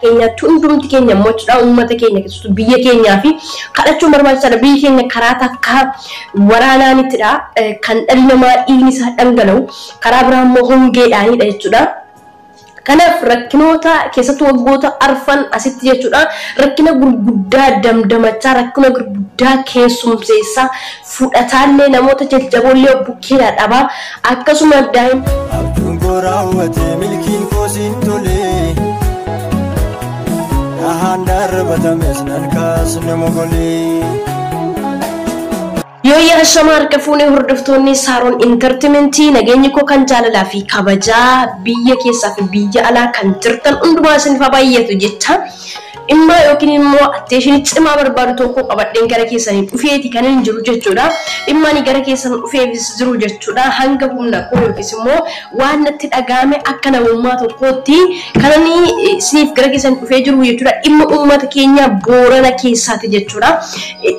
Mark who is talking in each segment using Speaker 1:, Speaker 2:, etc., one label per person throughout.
Speaker 1: Keenyaatti hundumti keenya immoo jechuudha, uummata keenya keessattuu biyya keenyaa fi kadhachuun barbaachisaadha. Biyyi keenya karaa takkaa waraanaanittidha kan dhalli namaa dhiigni isaa dhangala'u, karaa biraa immoo hongeedhaanidha jechuudha. Kanaaf rakkinoota keessattuu waggoota arfan asitti jechuudha, rakkina gurguddaa damdamachaa, rakkina gurguddaa keessumseessaa fudhataallee, namoota jajjaboollee bukkeedhaa dhabaa, akkasuma daa'ima.
Speaker 2: Abjuun koo raawwate, milkiin koo siin tole. Dhahaan darbatames nan kaasne mogolee.
Speaker 1: Yoo yaasama harka fuunee, hordoftoonni Saaroon Entertainmentii, nageenyi koo kan jaalalaa fi kabajaa biyya keessaa fi biyya alaa kan jirtan hundumaa isiniif haa baay'atu jecha, dhimma yookiin immoo attentionii cimaa barbaadu tokko qabadheen gara keessanii dhufeeti kan hin jiru jechuudha. Dhimma ani gara keessan dhufeefis jiru jechuudha. Hanga humna koo yookiis immoo waan natti dhagahame akka namummaa tokkootti kan ani isiniif gara keessan dhufee jiru jechuudha. Dhimma uummata keenya Boorana keessaati jechuudha.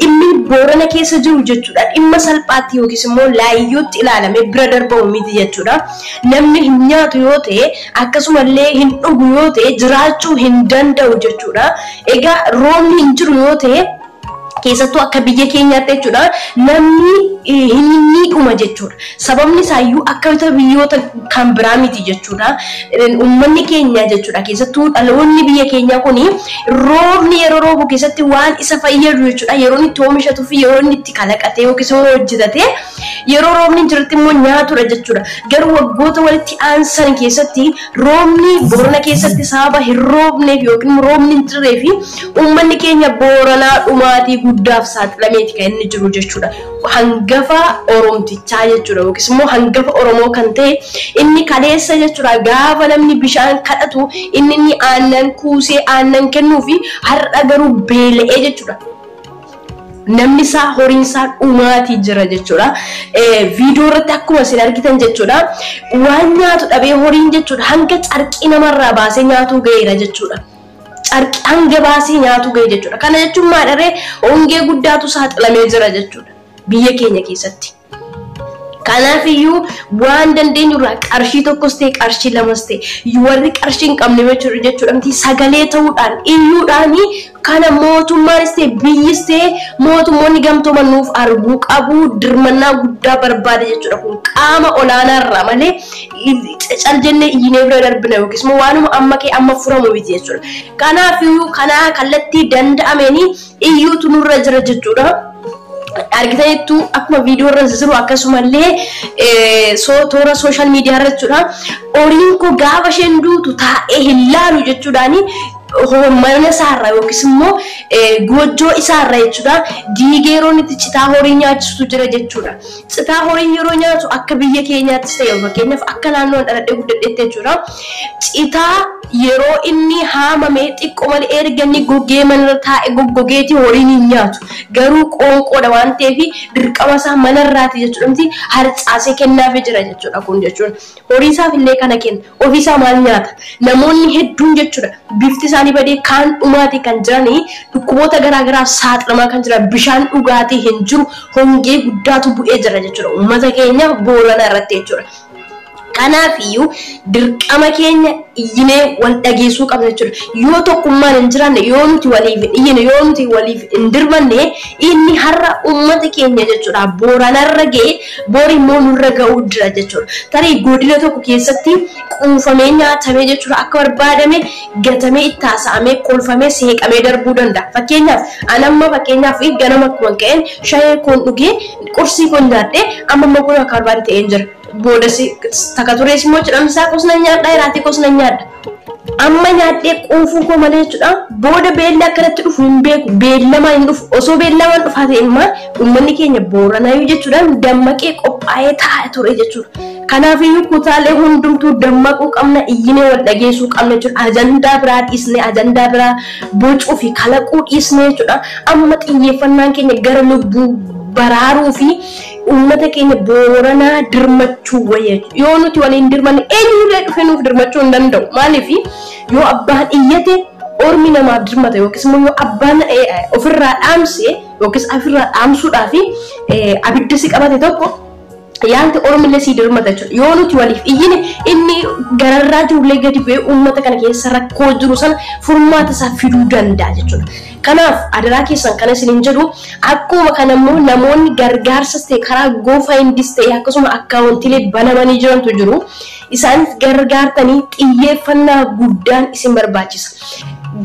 Speaker 1: Dhimmi Boorana keessa jiru jechuudha. Dhimma salphaatti yookiis immoo laayyootti ilaalamee bira darbamu miti jechuudha. Namni hin nyaatu yoo ta'e, akkasumallee hin dhugu yoo ta'e, jiraachuu hin danda'u jechuudha. Egaa roobni hin jiru yoo ta'e, keessattuu akka biyya keenyaatti jechuudha, namni hin miidhuma jechuudha. Sababni isaayyuu akka biyyoota kan biraa miti jechuudha. Uummanni keenya jechuudha, keessattuu dhaloonni biyya keenyaa kuni, roobni yeroo roobu keessatti waan isa fayyadu jechuudha. Yeroo inni itti oomishatuu fi yeroo inni itti kalaqatee yookiis immoo hojjetatee, yeroo roobni hin jirutti immoo nyaatudha jechuudha. Garuu waggoota walitti aansan keessatti roobni Boorana keessatti sababa hin roobneef yookiin roobni hin jirree fi uummanni keenya Booranaa dhumaatii guddaaf saaxilameeti kan inni jiru jechuudha. Hangafa Oromtichaa jechuudha, yookiis immoo hangafa Oromoo kan ta'e inni kaleessa jechuudha, gaafa namni bishaan kadhatu inni aannan kuusee aannan kennuu fi har'a garuu beela'ee jechuudha. Namni isaa, horiin isaa dhumaatii jira jechuudha. Viidiyoo irratti akkuma isin argitan jechuudha. Waan nyaatu dhabee horiin jechuudha, hanga carqii namarraa baasee nyaatu ga'eera jechuudha. Carqii hanga baasee nyaatu ga'e jechuudha. Kana jechuun maal? Hongee guddaatu saaxilamee jira jechuudha biyya keenya keessatti. Kanaafiyyuu waan dandeenyu irraa qarshii tokkos ta'e, qarshii lamas ta'e, warri qarshii hin qabne jechuudha miti, sagalee ta'uudhaan iyyuudhaan kana mootummaanis ta'e, biyyis ta'e, mootummoonni gamtooman nuuf arguu qabu, dirmannaa guddaa barbaada jechuudha. Kun qaama olaanaa irraa malee cal jennee iyyinee bira darbina yookiis immoo waanuma amma kee amma furamu miti jechuudha. Kanaafiyyuu kanaa kallattii danda'ameen iyyuutu nurra jira jechuudha. Argitaniittu, akkuma viidiyoo irra jiru, akkasumallee toora social media irra jechuudha. Horiin koo gaafa isheen duutu taa'ee hin laalu jechuudhaani mana isaarra yookiis immoo goojjoo isaarra jechuudha, diigee yeroo inni citaa horii nyaachisu jira jechuudha. Citaa horii yeroo nyaatu, akka biyya keenyaattis ta'e, fakkeenyaaf akka naannoo dhaladhee guddadheetti jechuudha. Citaa yeroo inni haamame xiqqoo malee, erga inni gogee manarra taa'e goggogeeti horiin hin nyaatu. Garuu qoonqoodha waan ta'eef dirqama isaa manarraati jechuudha miti, harcaasee kennaafii jira jechuudha kun jechuudha. Horii isaaf illee kana kenna. Ofiisaa maal nyaata? Namoonni hedduun jechuudha, bifti isaanii badee kaan dhumaatii kan jiranii, dhukkuboota garaagaraaf saaxilamaa kan jiran, bishaan dhugaatii hin jiru, hongee guddaatu bu'ee jira jechuudha uummata keenya Boorana irratti jechuudha. Kanaafiyyuu dirqama keenya iyyinee wal dhageessuu qabna jechuudha. Yoo tokkummaan hin jiraanne, yoo nuti waliif hin iyyine, yoo nuti waliif hin dirmanne, inni har'a uummata keenya jechuudha Booranarra ga'e bori immoo nurra ga'uu jira jechuudha. Tarii godina tokko keessatti quufamee nyaatamee jechuudha, akka barbaadame gatamee, itti haasa'amee, kolfamee, seeqamee darbuu danda'a. Fakkeenyaaf anamma, fakkeenyaaf ganama akkuma ka'een shayee koon dhugee, qursii koon nyaadhee, amma immoo kun akka barbaade ta'een jira. Booda takka turees immoo jedhamsaa qosna nyaadha, iraatii qosna nyaadha. Amma nyaadhee quufuu koo malee jechuudha. Booda beelli akkanatti dhufu hin beeku. Beellamaan hin dhufu. Osoo beellamaan dhufaa ta'e immoo uummanni keenya Booranaayuu jechuudha dammaqee qophaa'ee taa'aa ture jechuudha. Kanaafiyyuu kutaalee hundumtuu dammaquu qabna, iyyinee wal dhageessuu qabna jechuudha. Ajandaa biraa dhiisnee, ajandaa biraa bocuu fi kalaquu dhiisnee jechuudha. Amma xiyyeeffannaan keenya gara lubbuu baraaruu fi uummata keenya Booranaa dirmachuu wayya. Yoo nuti waliin dirmanne, eenyullee dhufee nuuf dirmachuu hin danda'u. Maaliif? Yoo abbaan iyyate ormi namaaf dirmata, yookiis immoo yoo abbaan ofirraa dhaamse yookiis ofirraa dhaamsuudhaaf abidda si qabate tokko Yaalti ormillee sii dirmata jechuudha. Yoo nuti waliif iyyine inni gararraa jirullee gadi bu'ee uummata kana keessa rakkoo jiru sana furmaata isaa fiduu danda'a jechuudha. Kanaaf adaraa keessan kana isiniin jedhu. Akkuma kana immoo namoonni gargaarsas ta'e, karaa GoFundMes ta'e, akkasuma akkaawuntiilee banamanii jirantu jiru. Isaanis gargaartanii xiyyeeffannaa guddaan isin barbaachisa.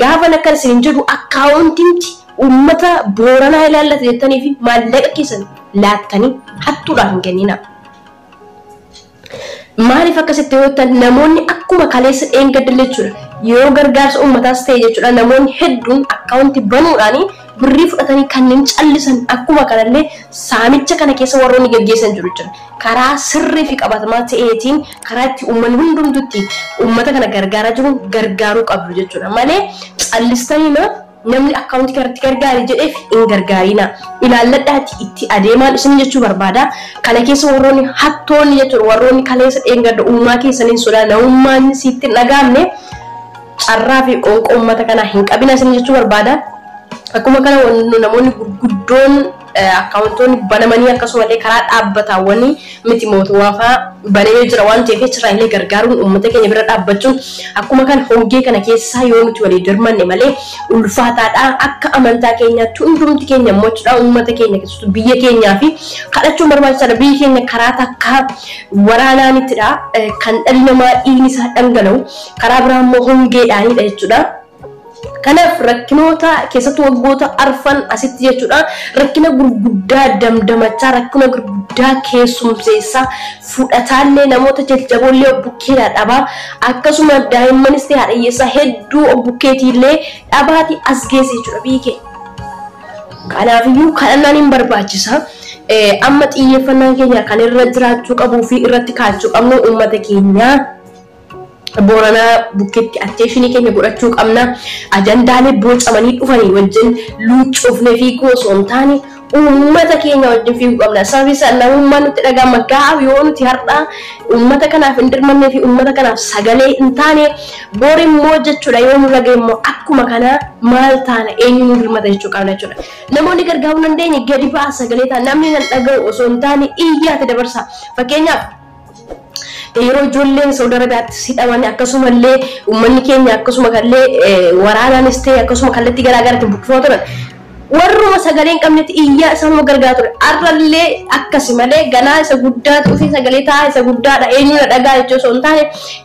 Speaker 1: Gaafa akkan isiniin jedhu, akkaawuntiin uummata Booranaa ilaallata jettanii fi maallaqa keessan laattanii hattuudhaaf hin kenninaa. Maaliif akkasitti yoo ta'an, namoonni akkuma kaleessa dheengaddalle jechuudha, yeroo gargaarsa uummataas ta'e jechuudha, namoonni hedduun akkaawuntii banuudhaan birrii fudhatanii kanneen callisan, akkuma kanallee saamicha kana keessa warroonni gaggeessan jiru jechuudha. Karaa sirrii fi qabatamaa ta'eetiin, karaa itti uummanni hundumtutti uummata kana gargaaraa jiru gargaaruu qabdu jechuudha malee callistanii namni akkaawuntii kanatti gargaari jedheef hin gargaarina. Ilaalladhaati itti adeemaan isin jechuu barbaada. Kana keessa warroonni hattoonni jechuudha, warroonni kaleessa dheengadda uumaa keessaniin sodaa namummaan sitti hin dhagaamne, carraa fi qoonqoo uummata kanaa hin qabina isin jechuu barbaada. Akkuma kana namoonni gurguddoon akkaawuntoonni banamanii, akkasumallee karaa dhaabbataawwan miti mootummaa fa'aa banamee jira waan ta'eef, achirraa illee gargaaruun, uummata keenya bira dhaabbachuun, akkuma kana hongee kana keessaa yoo nuti walii dirmanne malee ulfaataadha. Akka amantaa keenyaatti hundumti keenya immoo jechuudha, uummata keenya keessattuu biyya keenyaa fi kadhachuun barbaachisaadha. Biyyi keenya karaa takkaa waraanaanittidha kan dhalli namaa dhiigni isaa dhangala'u, karaa biraa immoo hongeedhaanidha jechuudha. Kanaaf rakkinoota keessattuu waggoota arfan asitti jechuudha, rakkina gurguddaa damdamachaa, rakkina gurguddaa keessumseessaa, fudhataallee namoota jajjaboollee obbukkeedhaa dhabaa, akkasuma daa'immanis ta'e haadha hiyyeessaa hedduu obbukkeetiillee dhabaati as geesse jechuudha biyyi keenya. Kanaafiyyuu kadhannaan hin barbaachisa. Amma xiyyeeffannaan keenya kan irra jiraachuu qabuu fi irratti kaachuu qabnu uummata keenyaa Booranaa bukkeetti attention keenya godhachuu qabna. Ajandaalee bocamanii dhufanii wajjin luuccoofnee fiiguu osoo hin taane, uummata keenya wajjin fiiguu qabna. Sababni isaa namummaan nutti dhagahama. Gaaf yoo nuti har'a uummata kanaaf hin dirmannee fi uummata kanaaf sagalee hin taane, bor immoo jechuudha yoo nurra gahe immoo akkuma kana maal taana, eenyu nu dirmata jechuu qabna jechuudha. Namoonni gargaaruu dandeenye gadi ba'aa, sagalee ta'a. Namni nan dhaga'u osoo hin taane iyyaate dabarsa. Fakkeenyaaf yeroo ijoolleen Saudi Arabiyaatti hidhaman, akkasumallee uummanni keenya akkasuma kallee waraanaanis ta'e akkasuma kallattii garaa garaatiin buqqifamaa turan, warruma sagalee hin qabnetti iyyaa isaanuma gargaaraa ture. Har'allee akkasi malee ganaa isa guddaa dhufee sagalee ta'a, isa guddaadha, eenyuun dhagaa jechuu osoo hin taane,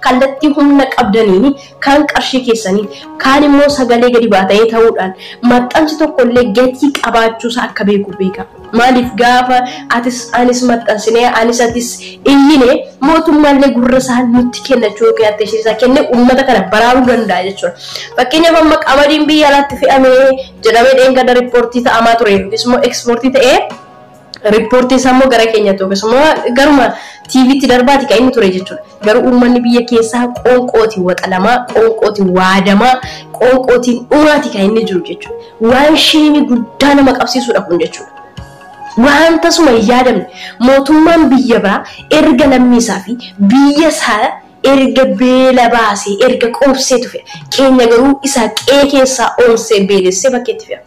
Speaker 1: kallattii humna qabdaniin, kaan qarshii keessanii, kaan immoo sagalee gadi baatanii ta'uudhaan, maxxansi tokkollee gatii qabaachuusaa akka beeku beeka. Maaliif gaafa atis anis maxxansinee, anis atis iyyine, mootummaallee gurra isaa nutti kennachuu yookiin attention isaa kennee uummata kana baraaruu danda'a jechuudha. Fakkeenyaaf amma qamadiin biyya alaatti fe'amee jedhamee dheengadda riippoortii ta'amaa ture, yookiis immoo ekspoortii ta'ee riippoortii isaa immoo gara keenyatti yookiis immoo garuma TVtti darbaati kan inni ture jechuudha. Garuu uummanni biyya keessaa qoonqootiin waxalamaa, qoonqootiin waadamaa, qoonqootiin dhumaati kan inni jiru jechuudha. Waan shame guddaa nama qabsiisudha kun jechuudha. Waan tasuma hin yaadamne, mootummaan biyya biraa erga lammii isaa fi biyya isaa erga beela baasee, erga qoobsee tufe, keenya garuu isa qe'ee keessaa oonsee beelessee bakkeetti fe'a.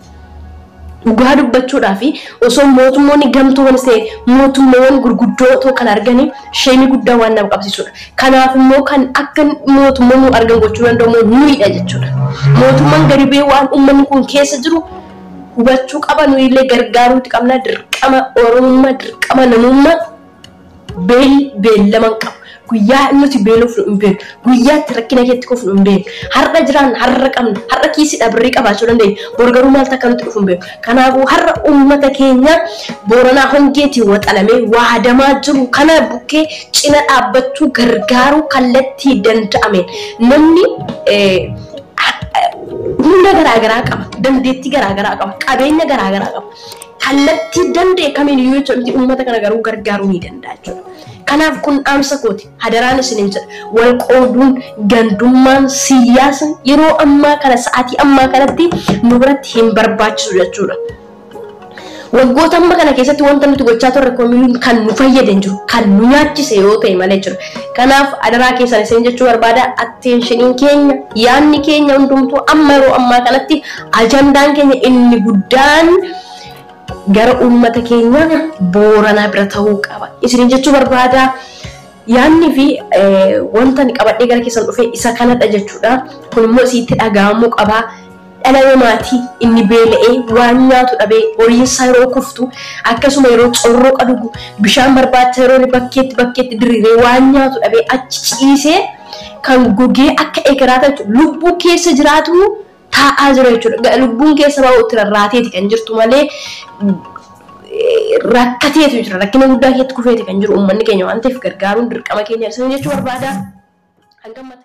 Speaker 1: Dhugaa dubbachuudhaa fi osoo mootummoonni gamtoonis ta'e mootummoowwan gurguddoo otoo kan arganii, shame guddaa waan nama qabsiisudha. Kanaaf immoo kan akka mootummoonni nu argan gochuu danda'u nuyidha jechuudha. Mootummaan gadi bu'ee waan uummanni kun keessa jiru hubachuu qaba, nuyillee gargaaruuti qabna. Dirqama Oromummaa, dirqama namummaa. Beelli beellama hin qabu. Guyyaa nuti beelofnu hin beeknu. Guyyaa itti rakkina keetti kufnu hin beeknu. Har'a jiraan, har'a qabna. Har'a kiisiidha birrii qabaachuu dandeenya. Bor garuu maaltu akka nutti dhufu hin beeknu. Kanaafuu har'a uummata keenya Booranaa hongeetiin waxalamee waadamaa jiru kana bukkee cina dhaabbachuu, gargaaruu kallattii danda'ameen, namni humna garaagaraa qaba, dandeettii garaagaraa qaba, qabeenya garaagaraa qaba. Kallattii danda'e kamiin iyyuu jechuudha uummata kana garuu gargaaruu ni danda'a jechuudha. Kanaaf kun dhaamsa kooti. Hadaraan isiniin jedha. Wal qooduun, gandummaan, siyaasni yeroo ammaa kana, sa'aatii ammaa kanatti nu biratti hin barbaachisu jechuudha. Waggoota amma kana keessatti wanta nuti gochaa turre kamiyyuu kan nu fayyade hin jiru, kan nu nyaachise yoo ta'e malee jechuudha. Kanaaf adaraa keessan isin jechuu barbaada, attentioniin keenya, yaadni keenya hundumtuu amma yeroo ammaa kanatti ajandaan keenya inni guddaan gara uummata keenya Booranaa bira ta'uu qaba. Isin jechuu barbaada. Yaadni fi wanta ani qabadhee gara keessan dhufe isa kanadha jechuudha. Kun immoo isitti dhaga'amuu qaba. Dhala namaatii inni beela'ee waan nyaatu dhabee horiinsaa yeroo kuftu, akkasuma yeroo corroqa dhugu, bishaan barbaacha yeroo inni bakkeetti bakkeetti diriiree waan nyaatu dhabee achi ciisee kan gogee akka ekeraa jechuudha. Lubbuu keessa jiraatu taa'aa jira jechuudha. Lubbuun keessa ba'u itti rarraateeti kan jirtu malee rakkateetu jira. Rakkina guddaa keessatti kufeeti kan jiru uummanni keenya waan ta'eef gargaaruun dirqama keenya isin jechuu barbaada. Hanga ammatti